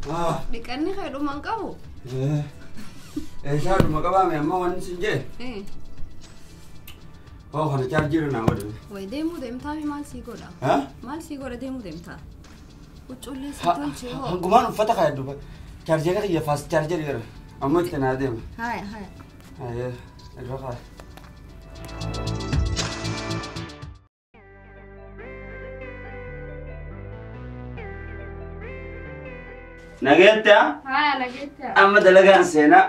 Dhiqanni kee dhuma hin qabu? Eeshaa dhuma qabaame amma wanni sin jee? Hoo kana chaarjiirra naa godhame. Way deemuu deemtaa maal sii godha? Maal sii godha deemuu deemtaa? Huccuullee si tolchee hoo? Hangumaan uffata kaayadhu chaarjeera kiyya faas chaarjeeri jira. Amma itti naa deema. Haya haya. Haye irra kaaya. Nageetti haa? Haya nageetti. Amma dalagaan seenaa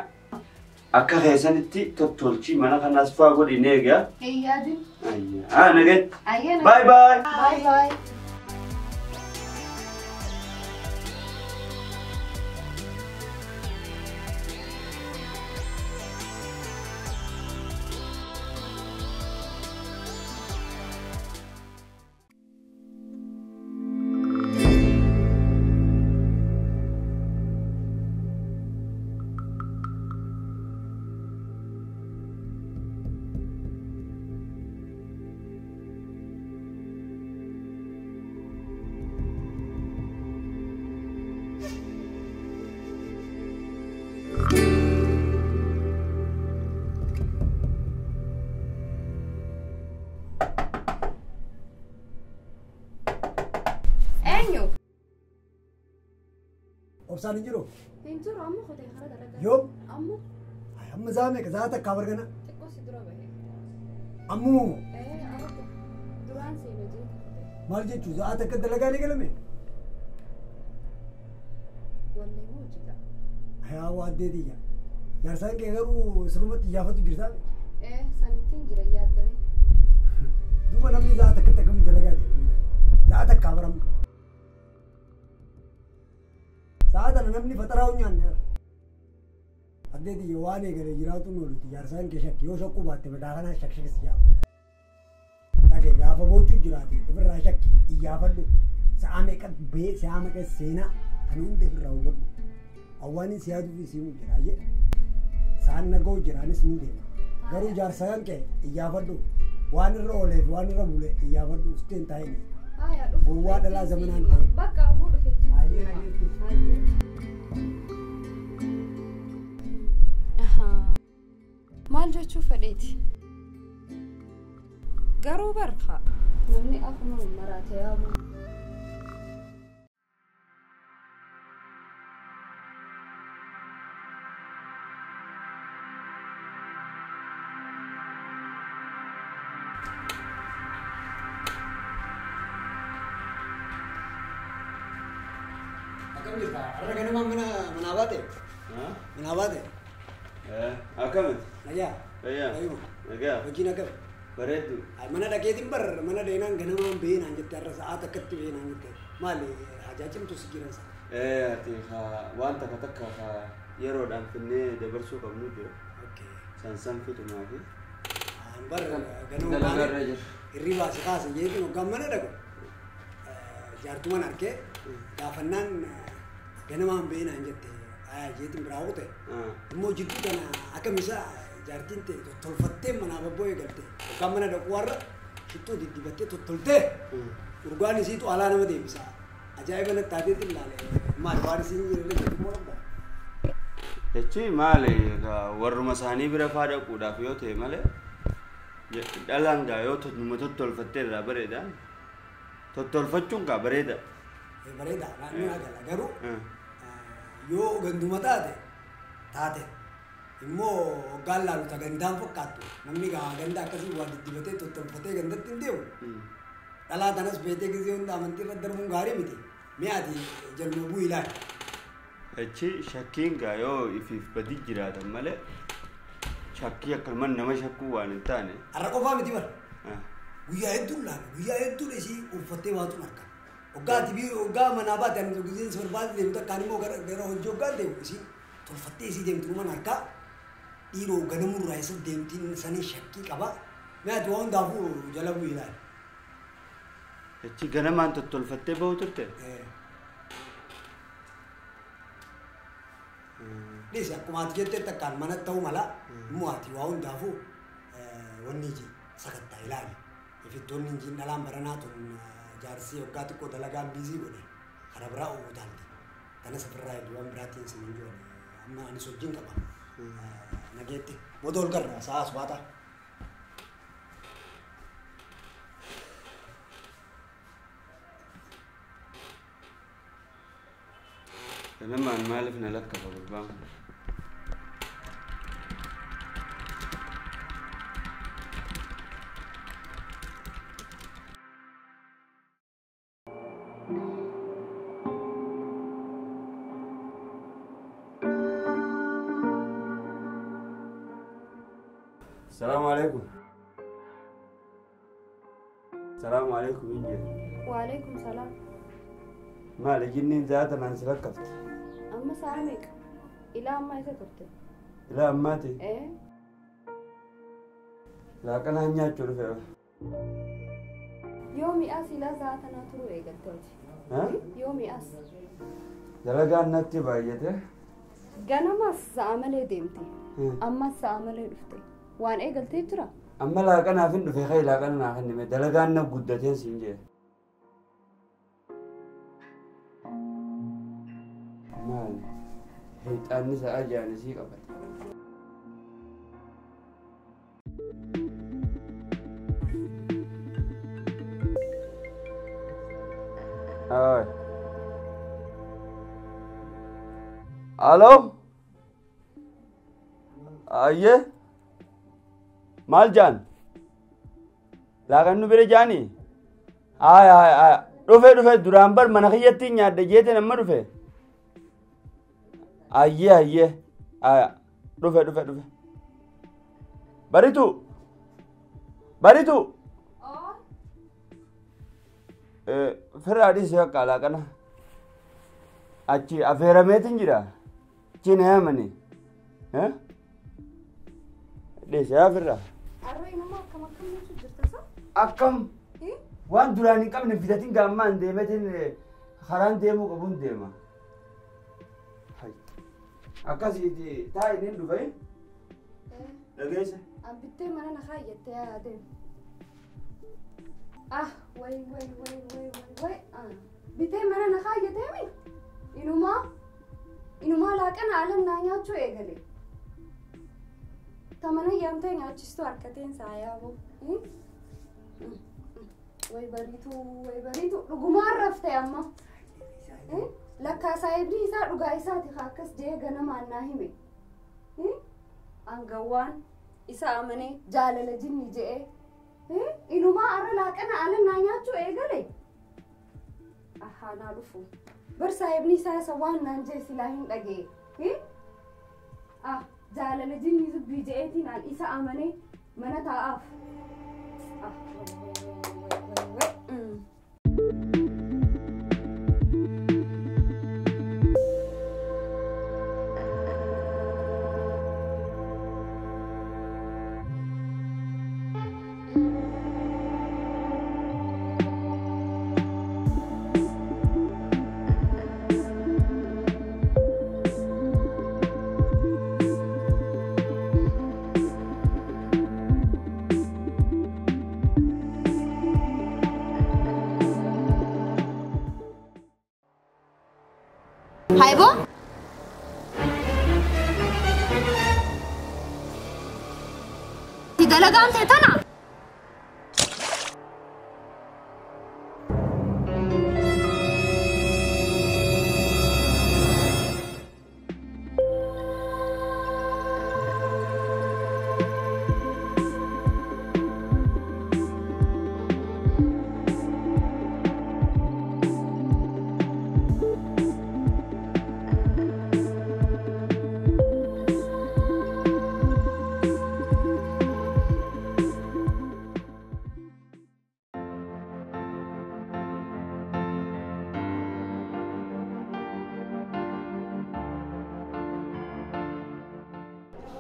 akka keessanitti tottolchii mana kanaas fa'aa godhi ni eegaa. Hin yaadin. Haa nageetti. Ayyee. Bye bye. Bye bye. Eenyu? Obsaan hin jiru? Hin jiru amma kotee karaa dalagaa. Yoom? Amma. Amma za'a meeqa za'a takkaa bargana? Xiqqoo si dura bahe. Ammoo? Amma duraan seena jeeti kotee. Maal jechuu za'a takka dalagaa ni galame? Wallee moo hojjeta? Haa waaddee tiyya. Jaarsaan kee garuu sirumatti iyyaafatu jirtaa? Sanittiin jira yaaddame. Duuba namni za'a takkatti akkamitti dalagaa deema? Za'a takkaa baramma. Sa'a tana namni fataraa hin nyaanne. Addee tiyya waan eegale jiraatu ooluti jaarsaan kee shakki yoo shakkuu baatte mataa kanaa shakshakis jaamu. Dhagee gaafa boochuu jiraate ofirraa shakki iyyaafadhu. Sa'a meeqa ba'ee sa'a meeqa seenaa kan hunda ofirraa hubadhu. Awwaanin si yaaduu fi siimuu jira jedhe. Sa'aan naga'u jiraanis ni deema. Garuu jaarsaan kee iyyaafadhu. Waan irra oolee fi waan irra bule iyyaafadhu usteen taa'ee. Gowwaa dhalaa zamanaan ta'e. Bakka oguu dhufetti. Baay'ee nageetti. Maal jechuu fedheeti? Garuu barfa. Namni akkuma maraate yaabu. Akkam jirta? Har'a ganama mana manaa baate? Manaa baate? Akkamitti? Nagaa. Fayyaa. Fayyuma. Nagaa. Hojiin akkam? Bareeddu. Mana dhaqeetiin bar mana dheenaan ganamaan bahee naan jette har'a sa'aa takkatti bahee naan jette. Maali hajaa cimtu si jiran sana? Ati waan takka takka yeroodhaan finnee dabarsuu qabnu jira. San fixumaa fi. Bar ganama baane hirribaa si kaasa jeetiin hoggaan mana dhaqu. Jaartuman arkee gaafannaan ganamaan bahee naan jette jeetiin biraa kute. Immoo jidduu kana akkam isaa jaartiin ta'e tottolfattee manaa babboo eegalte. Hoggaan mana dhaqu warra shittuu diddibattee tottoltee urgaan isiitu alaa nama deebisa. Ajaa'iba natti taateetiin ilaale. Maali waan isiin jirre jedhu immoo dhabda. Jechi maali warruma isaanii bira faa dhaquudhaaf yoo ta'e malee dhalaan gaa yoo numa tottolfattee irraa bareeda. Tottolfachuun gaa bareeda. Bareeda naannoo agala garuu yoo ganduma taate taate immoo hoggaan laalu ta gandaan fakkaattu namni gaa ganda akkasii waa diddibatee tottolfatee gandatti hin deemu. Dhalaa tanas beetee gisee hunda amantii irra darbuun gaarii miti. Mi'a ati jalma bu'ii ilaali. Achi shakkiin gaa yoo ifiif badi jiraatan malee shakkii akkanumaan nama shakkuu waan hin taane. Har'a qofaa miti bara. Guyyaa hedduun laala guyyaa hedduun isii uffattee baatuun harka. Hoggaa ati hoggaa manaa baate ani giseen si barbaade deemtu akkaan immoo gara hojii hoggaan deemu isii tolfattee isii deemtu numan harkaa dhiiroo ganamurraa isa deemtiin sanii shakkii qaba. Mi'a ati waan hundaafuu jala bu'ii ilaali. Achi ganamaan tottolfattee bahu turte? Dhiisi akkuma ati jettee takkaan manatti ta'uu mala immoo ati waa hundaafuu wanni iji sakattaa ilaali. Ifittoonni injiin dhalaan baranaa tun jaarsii waggaa xiqqoo dalagaan biizii godhe karaa biraa ooluu taalti. Kana safirraa eegi waan biraatiin sin hin jiru. Amma ani sochiin qaba. Nageetti booda ol garra sa'a as baata. Ganamaan maaliif na lakkafa gurbaan kun? Salaamu alaikum. Salaamu alaikum injee. Waalaikum salaam. Maali jinniin zaata naan si lakkafte? Amma sa'a meeqa? Ilaa ammaa isa turte. Ilaa ammaati? Ee. Laaqanaan nyaachuu dhufe. Yoo mi'aas ilaa sa'a tanaa turuu eegalte hojii. Yoo mi'aas. Dalagaan natti baay'ate. Ganamas sa'a malee deemte. Ammas sa'a malee dhufte. Waan eegaltee jira? Amma laaqanaaf hin dhufe kai laaqana naa kennime dalagaan na guddateen siin jee. Maali? Heexaanni sa'a jaanisii qabate. Ay. Alo? Ayyee? Maal jaan? Laaqannu bira jaanii? Ay ay ay. Dhufe dhufe duraan bar mana kiyyatti nyaadde jeete nama dhufe. Ayyee ayyee. Ay dhufe dhufe dhufe. Baritu. Baritu. Firraa dhiisee akka laaqana. Achi affeerameetiin jira. Achi na yaamani. Dhiisee firraa. Arree nama akkam akkam nyaachuu jirta sa? Akkam waan duraan hin qabne fidatiin gaammaan deemeetiin karaan deemuu qabuun deema. Akkasiiti taa'in hin dhufee dhageessa. Bittee mana na kaayyattee yaa deemu. Ah way way way way way way bitee mana na kaayyatee mi? Inumaa inumaa laaqana alam naa nyaachuu eegale. Tamana yaamtee nyaachistu harkateen saayaaboo. Way bariitu way bariitu dhugumaan rafte amma. Lakkaa saayibni isaa dhugaa isaati akkas jee ganamaan naa hime. Angawwaan isa amanee jaalala jinni je'ee. Inumaa arra laaqana alam naa nyaachuu eegale. Ahaa naa dhufu. Bar saayibni isaa isa waan naan jee silaa hin dhagee. Ah jaalala jinni dubbii je'eetiin an isa amanee mana taa'aaf. Ah way way way. Haybo? Dalagaan ta'e tana?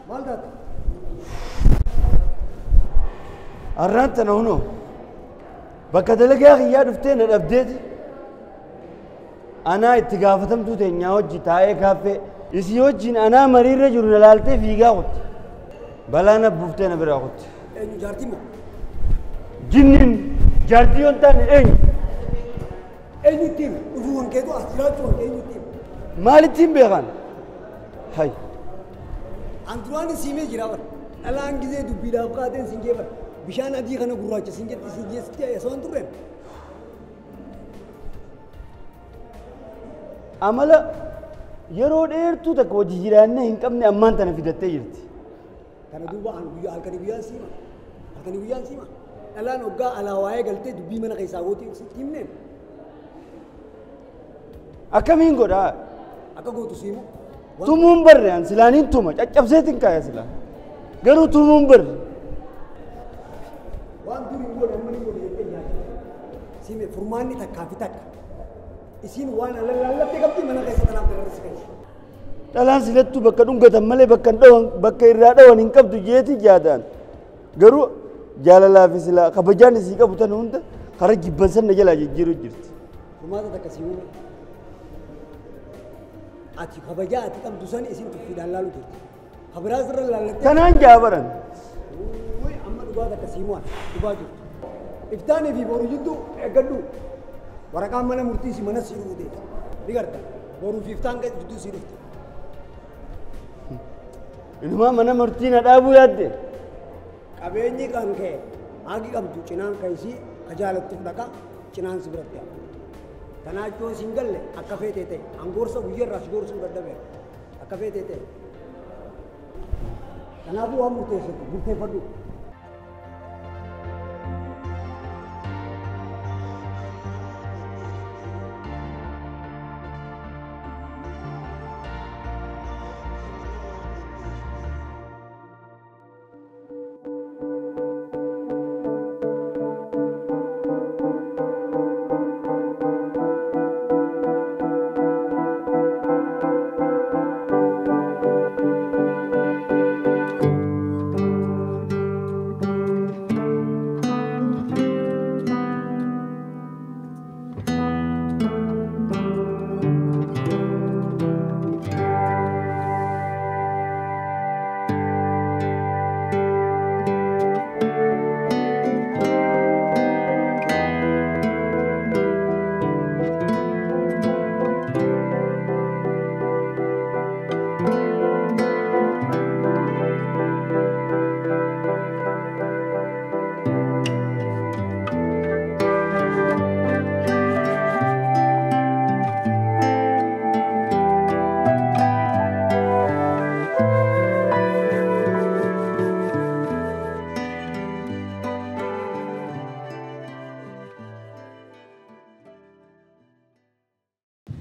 Maal taate? Arraan tana hunoo bakka dalagaa kiyyaa dhuftee na dhabdeeti. Anaa itti gaafatamtuu teenyaa hojii taa'ee kaaffee isii wajjin anaa mariirra jiru na laaltee fiigaa kutte. Balaa na buuftee na biraa kutte. Eenyu jaartii moo? Jinniin jaartii yoo hin taane eenyu? Eenyutti hime? Dhufuu kan keetu as jiraachuu kan kee eenyutti hime? Maalittiin beekan? Hay. An duraan siimee jira bara. Dhalaan gizee dubbiidhaaf kaateen siin jee bara. Bishaan adii kana gurraacha siin jetti siin jeessitti osoo hin turreen. Amala yeroo dheertuu takka hojii jiraannee hin qabne ammaan tana fidattee jirti. Kana duuba an guyyaa halkanii guyyaan siima. Halkanii guyyaan siima. Dhalaan hoggaa alaa waa'ee galtee dubbii mana keessaa gootii sitti himneen. Akkamiin godhaa? Akka gootu siimu. Tumuun barre an silaaniin tuma caccabseetiin kaaya silaa. Garuu tumuun barre. Waan dur hin goone amma ni goone jettee yaadde. Siime furmaanni takkaa fi takka. Isiin waan ala laallattee qabdi mana keessa tanaaf dararsi galchi. Dhalaan silattuu bakka dhungatan malee bakka dhawan bakka irraa dhawan hin qabdu jeeti jaadaan. Garuu jaalalaa fi silaa kabajaan isii qabu tan hunda karaa jibbansan na jalaa jijjiiruu jirti. Furmaata takka sii uume. Ati kabajaa ati qabdu san isiin tuffiidhaan laalu jirti. Kabiraas irra laallattee. Kanaan jaabaran. Amma dhugaa takka sii mu'an dhugaa jirtu. Iftaanii fi boru jidduu eeggadhu. Waraqaan mana murtii si mana sii dhufu deeti. Ni garta. Boruu fi iftaan jidduu sii dhufte. Inumaa mana murtii na dhaabuu yaadde. Qabeenyi kan kee haaqi qabdu cinaan kan isii ka jaalattuuf dhaqa cinaan si biratti hafa. Kanaachoo siin galle akka feetee ta'e angoorsa guyyaa irraa si goorsuu dadhabeera. Akka feetee ta'e. Kanaafuu waan murteessatu murteeffadhu.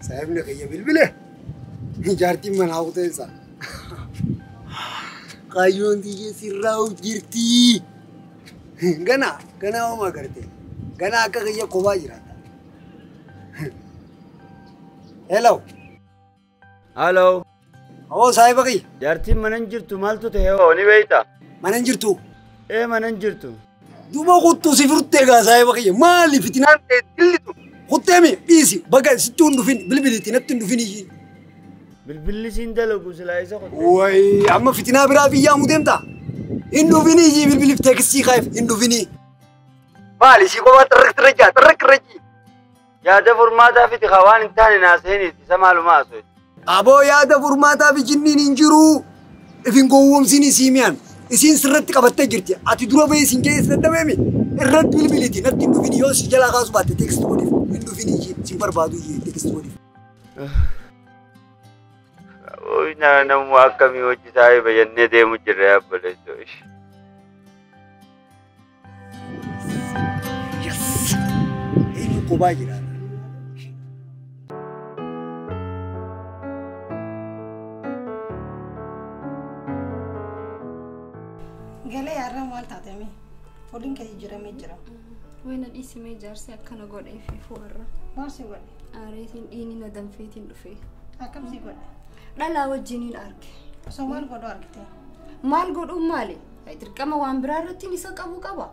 Saahibni kiyya bilbile jaartiin manaa kuteensa. Kaayyoon tiyya sirraa jirti. Ganaa ganaa homaa garte. Ganaa akka kiyya kophaa jiraata. Hello. Hello. Hoo saahiba kiyya. Jaartiin mana hin jirtu maaltu ta'e hoo ni beektaa? Mana hin jirtu. Ee mana hin jirtu. Duuba kuttuu si furtee gaa saahiba kiyya maali fitinaan ta'e dillitu. Kutteemi dhiisi baga sitti hin dhufin bilbilitti natti hin dhufin iyyii. Bilbilli siin dalagu silaa isa kutte. Wayi amma fitinaa biraa biyyaa deemta. Hin dhufin iyyii bilbiliif teeksii kaayif hin dhufinii. Maali si kophaa xirriq xirriq xirriq. Yaada furmaataa fiti waan hin taane naaseeniti isa maaluma haasoo. Aboo yaada furmaataa fi jinniin hin jiru. Ifin gowwoomsiin isii mi'an. Isiin sirratti qabattee jirti. Ati dura bahee siin jee dadhabeemi. Irratti bilbilitti natti hin dhufin yoo si jalaa kaasu baatte teeksii godhiif. Hin dhufin iyyii siin barbaadu iyyii teeksii godhiif. Namuma akkamii hojii saahiba jennee deemu jirra yaabboleessoo ishee. Yes! Eenyu kophaa jiraata? Galee har'a maal taatame? Fooliin kee jijjiiramee jira. Wayna dhiisimee jaarsi akkana godhee fi fuarra. Maal si godhe? Aareetiin dhiini na danfeetiin dhufe. Akkam si godhe? Dhalaa wajjiniin arge. Osoo maal godhu argite? Maal godhuun maali? Dirqama waan biraa irratti isa qabu qaba.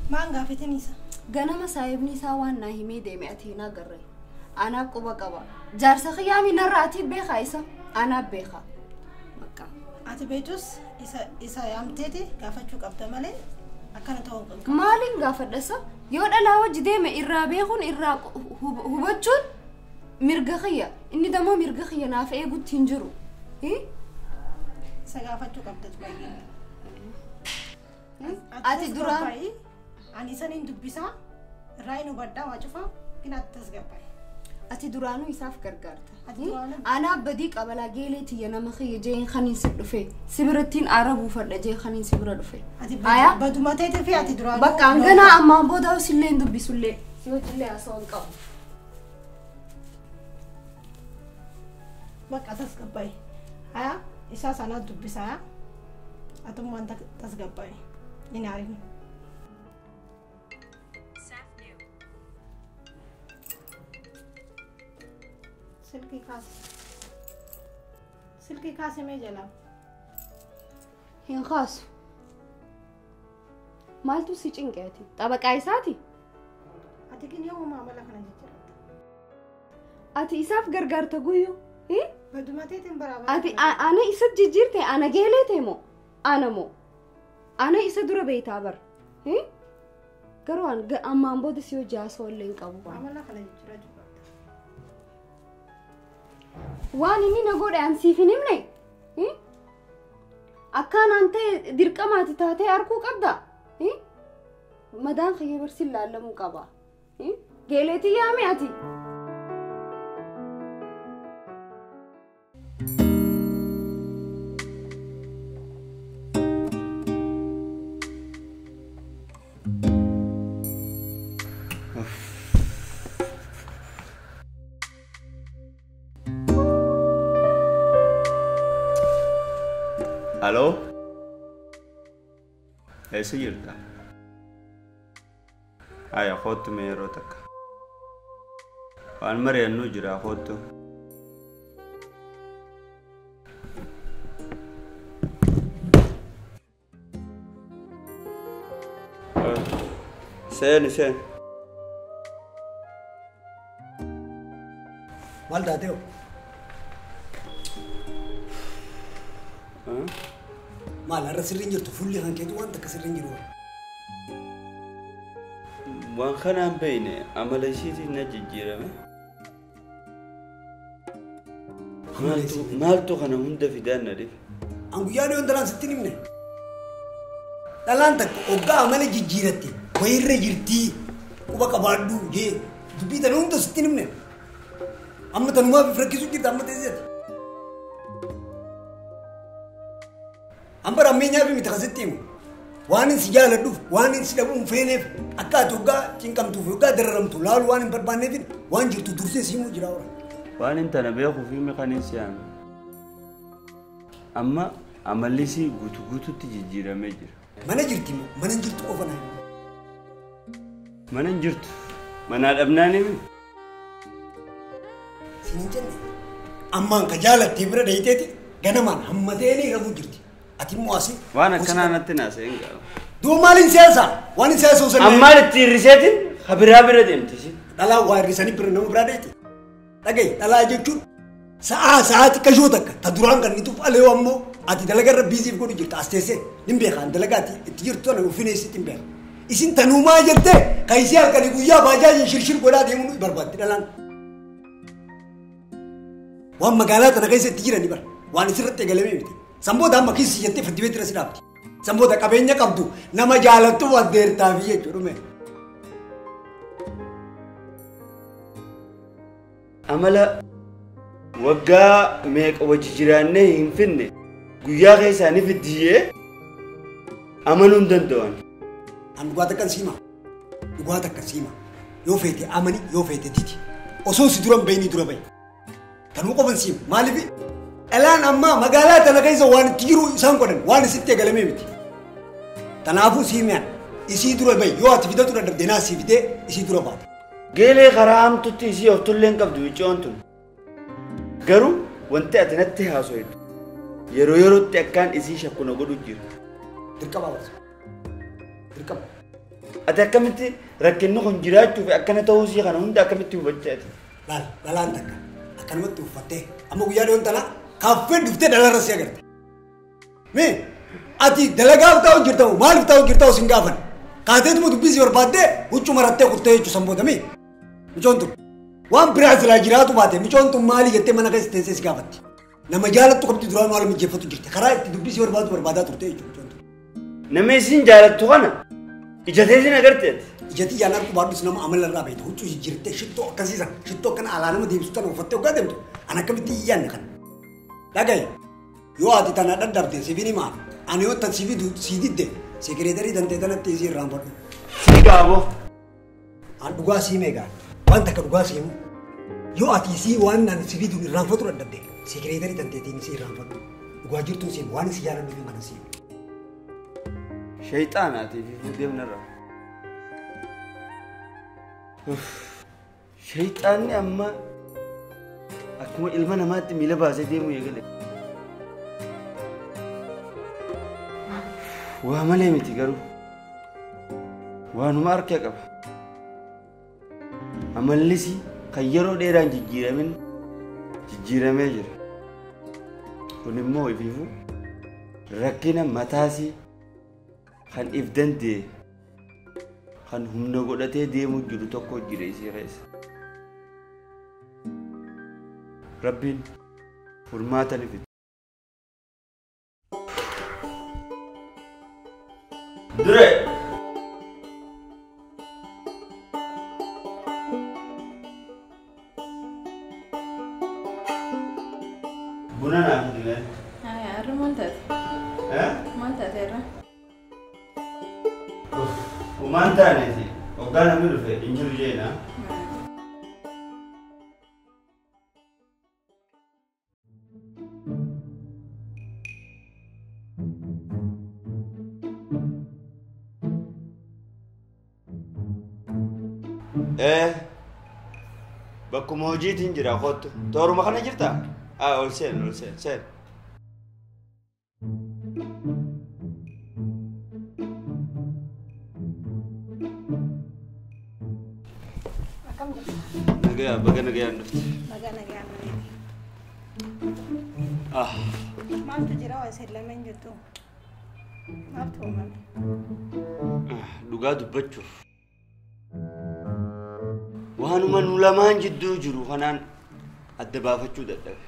Maan gaafetin isa? Ganama saahibni isaa waan naa himee deeme ati hin agarre. Anaa quba qaba. Jaarsa xiyyaami narraa ati beekaa isa? Anaa beekaa. Bakka. Ati beektus isa yaamteeti gaafachuu qabda malee akkana ta'uu hin qabu. Maaliin gaafadhasa? Yoo dhalaa wajji deeme irraa beekuun irraa hubachuun Mirga kiyya inni dammoo mirga kiyya naaf eegutti hin jiru. Isa gaafachuu qabda baay'ee. Ati duraan ani isaniin dubbisaa irraa hin hubadhaa waa cufaa gina ati tasgabbaa'e. Ati duraanuu isaaf gargaarta. Anaa badii qabalaa geelee tiyya nama kiyya jeen kaniin si dhufe si birattiin aara buufadha jee kaniin si bira dhufe. Ati baduma ta'eetii fi ati duraanuu. Bakka hanganaa ammaan booda sillee hin dubbisullee si wajjillee haasawaa hin qabu. Bakka tasgabbaa'e. Haa isaa sanaa dubbisaa atummaan tasgabbaa'e. Hin aarin. Silkii kaase. Silkii kaase mee jalaa? Hin kaasu. Maaltu si cinqe ati? Xabaqaa isaati? Ati kin yoomuma amala kana jijjiiratta? Ati isaaf gargaarta guyyuu? Baduma ta'eetiin baraabara. Ati ana isa jijjiirte ana geelee ta'e moo? Ana moo? Ana isa dura beektaa bara. Garuu ammaan booda si hojii haasawaa illee hin qabu. Amala kana jijjiirachuu qabda. Waan inni na godhe an siif hin himne? Akkaan ta'e dirqamaati taatee arguu qabda? Madaan kiyya barsiin laallamuu qaba. Geeleetii yaame ati? Aloo? Eessa jirta? Haya kootu mee yeroo takka. Waan mari'annu jira kootu. Seeni seeni. Maal taatee hoo? Maal har'a sirriin jirtu fuulli kan keetu waan takka sirriin jiru. Waan kanaan beekne amala ishiitiin na jijjiirame. Maaltu kana hunda fidaan na dhibe? An guyyaa dhiyoon dhalaan sitti hin himne. Dhalaan takka hoggaa amala jijjiiratte wayirra jirtii quba qabaadhu jee dubbii tana hunda sitti hin himne. Amma tanumaaf if rakkisuu jirta amma teessee. Ambara ammeenyaa fi miti kasitti himu. Waan hin si jaaladhuuf, waan hin si dhabuu hin feeneef, akka ati hoggaa cinqamtuuf, hoggaa dararamtu laalu waan hin barbaanneef waan jirtu dursee si himuu jira ora. Waan hin tana beekuu fi miqaniin si yaame. Amma amalli isii guutuu guutuutti jijjiiramee jira. Mana jirti moo? Mana hin jirtu qofa naa. Mana hin jirtu. Manaa dhabnaan himi. Siin hin jenne. Ammaan ka jaalattee bira dhayiteeti ganamaan hammateenii rafuu jirti. Ati immoo asii. Waan akkanaa natti naasa'e hin gaafa. Duuba maaliin siyaasa? Waan hin siyaasa osoo Ammaan itti hir'iseetiin kabiraa bira deemti isheen. Dhalaa waa hir'isanii bira nama biraa deemti. Dhaga'i dhalaa jechuun sa'aa sa'aati qashoo takka ta duraan kan nituuf alee ammoo ati dalagaa irra biiziif godhu jirta as teessee hin beekaan dalagaa ati itti jirtu tana ulfina isitti hin beeka. Isin tanumaa jettee kan isii halkanii guyyaa baajaajiin shirshir godhaa deemuu barbaaddi dhalaan. Waan magaalaa tana keessa itti jirani bara waan isirratti eegalamee miti. Samboota amma kiisii jettee firdi beetti irra si dhaabdi. Samboota qabeenya qabdu nama jaalattu addeertaafi jechuudha. Amala waggaa meeqa wajji jiraannee hin finne guyyaa keessaa ni fiddiyyee amanuu hin danda'an. An dhugaa takkan siima. Dhugaa takkan siima. Yoo feete amani yoo feete didi. Osoo si dura hin bahinii dura bahi. Tanuu qofan siima. Maaliif dhalaan ammaa magaalaa tana keessa waan itti jiru isaan godhan waan isitti eegalamee miti. Kanaafuu siimiyaan isii dura bahi yoo ati fidatu dadhabde naa sii fidee isii dura baata. Geelee karaa hamtutti isii of tullee hin qabdu micoon tun. Garuu wanti ati natti haasoftu yeroo yerootti akkaan isii shakku na godhu jira. Dirqama hawaasa. Dirqama. Ati akkamitti rakkinni kun jiraachuu fi akkana ta'uu isii kana hunda akkamitti hubachaa ati? Laal dhalaan takka akkanumatti uffattee amma guyyaa dhiyoon tana kaaffee dhuftee dhalarra si agarte. Mee ati dalagaaf taa'u jirta moo maaliif taa'u jirta moo sin gaafan? Kaateetuma dubbii si barbaaddee huccuu marattee kurtee jechuu san booda mee? Micoon tun Waan biraa silaa jiraatu baate micoon tun maali jettee mana keessa teessee si gaafatti. Nama jaalattu qabdi duraan maal mijeeffatu jirti. Karaa itti dubbisii barbaadu barbaadaa turte jechuudha. Nama isin jaalattu kana ija teetiin agarteeti. Ijati yaan argu baadhus nama amala irraa beektu huccuu jijjiirtee shittoo akkasiisan shittoo akkana alaa nama deemsisu tana uffattee hoggaa deemtu an akkamitti iyyaanne kana. Dhagaye yoo ati tana dadhabde siif himaa ani yoo tan siif sii didde sekireetarii tantee tanatti isii irraanfadhu. Sii gaaboo. An dhugaa sii meeqa waan takka dhugaa sii himu yoo ati isii waan an siif didu irraanfatu dadhabde sekireetarii tanteetiin isii irraanfadhu dhugaa jirtuun sii waan isii jaaladhu mana sii. Shayxaanaatii fi deemnarra. Shayxaanni amma akkuma ilma namaatti miila baasee deemu eegale. Waa malee miti garuu waanuma harka qaba. Amallis kan yeroo dheeraan jijjiiramin jijjiiramee jira. Kun immoo ifiifuu rakkina mataasii kan if danda'e kan humna godhatee deemu jiru tokko jira isii keessa. Rabbiin furmaata ni fida. Dure! Buna naa fidile. Har'a maal taate? Maal taate har'a? Uumaan taaneeti hoggaa namni dhufe hin jiru jeena. Bakkuma hojiitiin jira kottu. Tooruma kana jirtaa? Ol seen ol seen seen. Akkam jirta? Nagaya baga nagayaan dhufte. Baga nagayaan dhufte. Maaltu jira waa isin lameen jirtu? Maaltu uumame? Dhugaa dubbachuuf. Waanuma nu lamaan jidduu jiru kanaan adda baafachuu dadhabe.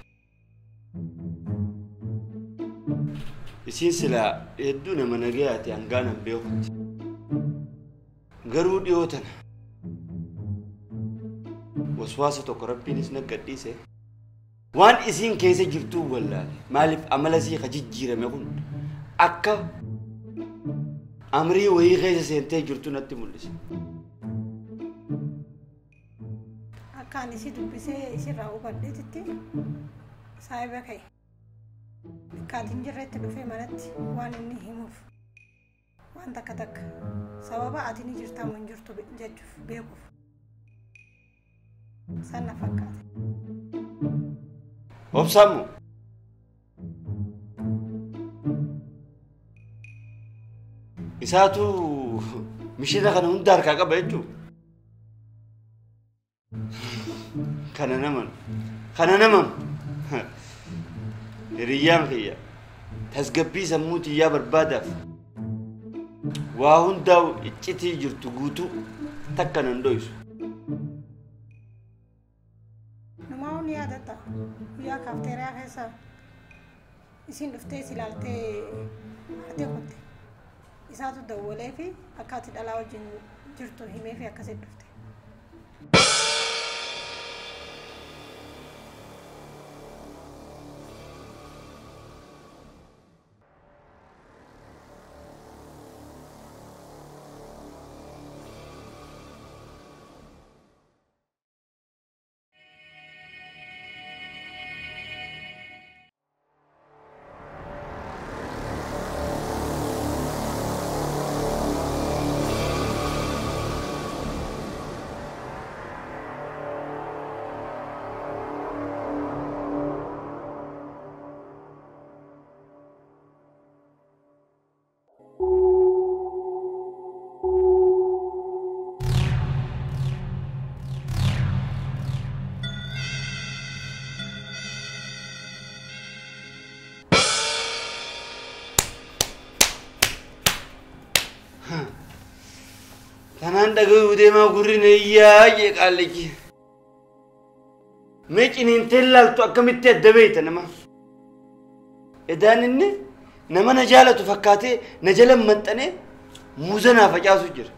Isiin silaa hedduu nama nagayaati hangaan hin beekutti. Garuu dhiyoo tana waswaasa tokko rabbiinis na gadhiise. Waan isiin keessa jirtuu wallaale maaliif amala isii ka jijjiirame kun akka amrii wayii keessa seentee jirtu natti mul'ise. Akka ani si dubbisee isirraa hubadheetitti saayiba ka'e. Akkaatiin jirretti dhufee manatti waan inni himuuf waan takka takka sababa ati ni jirta moo hin jirtu jechuuf beekuuf sana fakkaate. Obsaamu. Isaatu mishina kana hunda harkaa qaba jechuudha. Kana naman hiriyyaan kiyya tasgabbii sammuu tiyyaa barbaadaaf waa hundaa'u iccitii jirtu guutuu takka nan dho'isu. Numaa ni yaadatta guyyaa kaafteeriyaa keessa isin dhuftee si ilaaltee hartee kutte isaatu dawwalee fi akka ati dhalaa wajjin jirtu himee fi akkasitti dhufte. Tanaan dhaga'uu deemaa gurri na iyyaa jee qaallichi. Mee ciniintee laaltu akkamitti adda beeyta nama? Edaan inni nama na jaalatu fakkaatee na jala maxxanee muuza naa facaasu jira.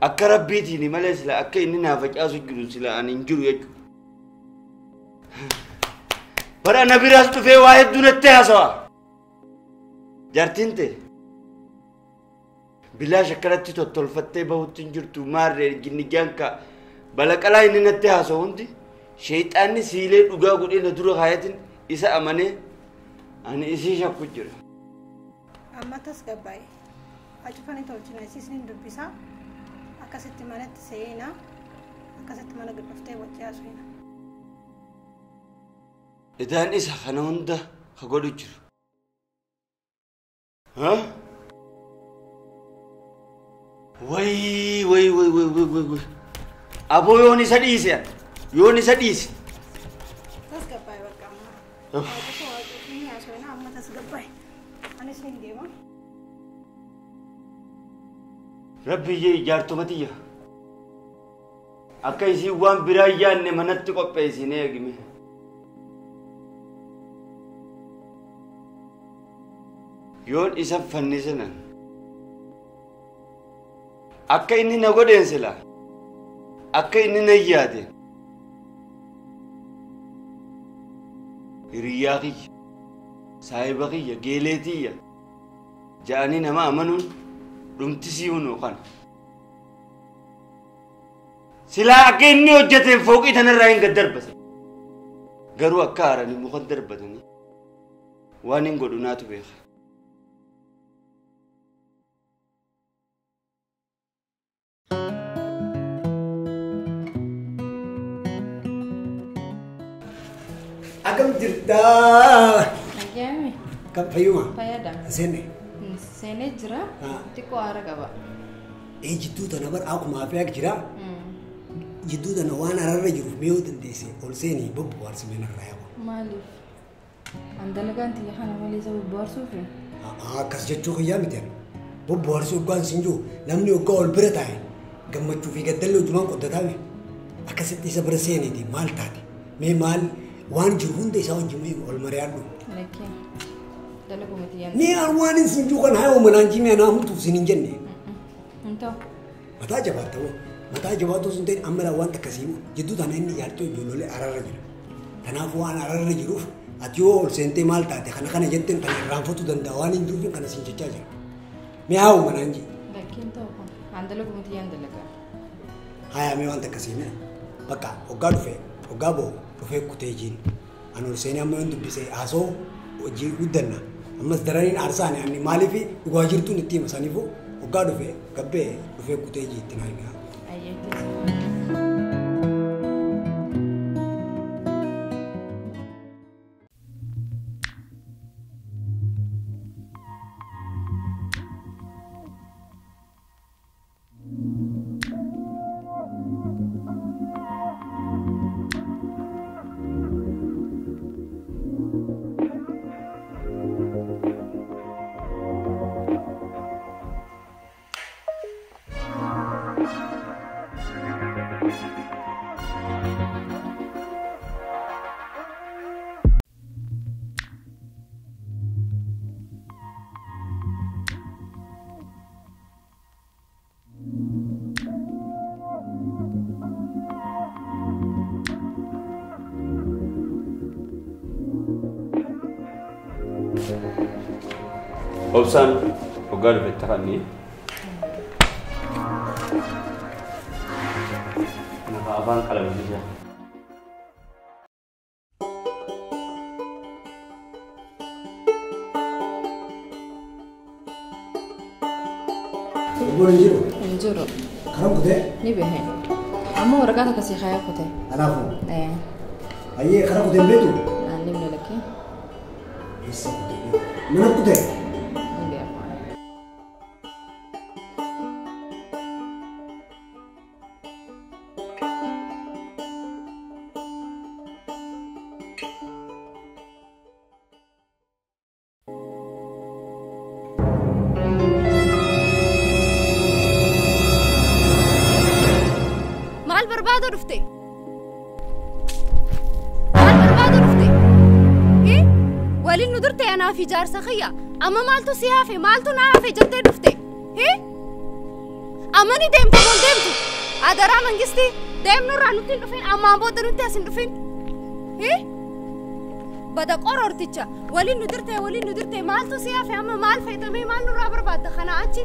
Akka rabbiitiin malee sila akka inni naa facaasu jiru sila ani hin jiru jechuudha. Bara na biraas dhufee waa hedduu natti haasawaa. Jaartiin ta'e bilaash akkanatti tottolfattee bahutti hin jirtu maarree ginnijaan ka balaqalaa inni natti haasawu hundi sheexaanni siilee dhugaa godhee na dura kaayatin isa amanee ani isii shakku jira. Amma tasgabbaa'e. Acufanii tolchina isiis ni dubbisaa. Akkasitti manatti seenaa. Akkasitti mana dhuftee wajji haasofna. Idaan isa kana hunda ka godhu jiru. Ha? Way way way way way way way. Aboo yoon isa dhiise yoon isa dhiise. Tasgabbaa'e bakka amma. Acufanii haasofna amma tasgabbaa'e. Anis ni deema. Rabbi jee ijaartumatiyya. Akka isii waan biraa yaadne manatti qopheessinee eegime. Yoon isa fannisanan akka inni na godheen sila akka inni na yaade hiriyyaa kiyya saahiba kiyya geelee tiyya ja'anii nama amanuun dhumti sii hunuu kana. Silaa akka inni hojjeteen fooqii tanarraa hin gad darbatan. Garuu akka haaranii muka darbatanii waan hin godhu naatu beeka. Akkam jirtaa? Nagayami. Kam fayyuma? Fayyada. Seenne. Seenee jira. Xiqqoo aara qaba. Ee jidduu tana bar akkuma hafee akka jira. Jidduu tana waan ararra jiruuf mee yoo dandeesse ol seenii bobbohaarsi mee narraa yaaba. Maaliif? An dalagaan tiyya kana malee isa bobbohaarsuufi? Akkas jechuu kiyyaa miti ani. Bobbohaarsuu hoggaan siin jiru namni hoggaa ol bira taa'e gammachuu fi gaddalli hojumaan qoddataa mee akkasitti isa bira seeniiti maal taate mee maal waan jiru hunda isaa wajjin mee ol mari'adhu. Lakkee dalaguma tiyyaan. Mee an waan hin siin jiru kana haa manaan jimee anaa hamtuuf siin hin jenne. Hin ta'u. Mataa jabaatta hoo mataa jabaatu sun ta'in amma waan akkasii immoo jidduu tana inni jaartii ijoollee ararra jira. Kanaaf waan ararra jiruuf ati yoo ol seentee maal taate kana kana jetteen kana irraanfatuu danda'a waan hin jiruuf kana siin jechaa jira. Mee haa manaan jii. Lakkee hin ta'u kun an dalaguma tiyyaan dalagaa. Haaya mee waan akkasii mee bakka hoggaa dhufee hoggaa bo'u dhufee kutee jiin an ol seenee amma yoon dubbisee haasoo hojii guddanna ammas daraniin aarsaani ani maaliif dhugaa jirtuun itti hima saniifuu hoggaa dhufee gabbee dhufee kutee jii itti naa hima. Ayyeetti. Obsaan hoggaa dhufetti hafanii. Nafa afaan qalabisiisa. Obboon hin jiru. Hin jiru. Karaa kutee? Ni bahe. Amma waraqaa takka sii kaayaa kutee. Kanaafuu. Ee. Ayyee karaa kutee hin beektu? Naanni bira lakkee. Eessa kutee? Mana kutee? Hin beeku. Maal barbaada dhufte? Maal barbaada dhufte? Waliin nu durte anaa fi jaarsa kiyya. Amma maaltu si hafe maaltu na hafe jettee dhufte? Amma ni deemte moo deemtu? Adaraa mangistii deemnurraa nutti hin dhufin ammaan booda nutti as hin dhufin. Bada qororticha waliin nu dirte maaltu si hafe amma maal fayyadamee maal nurraa barbaadda kana achi?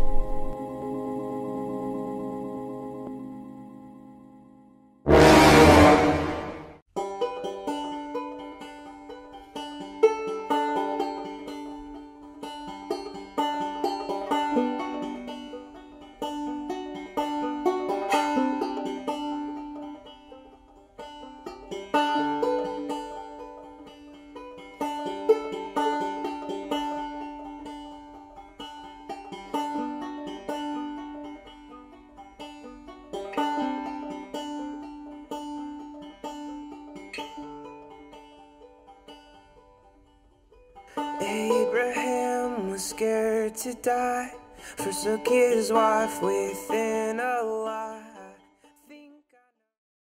Abraham was scared to die, forsook his wife within a lie.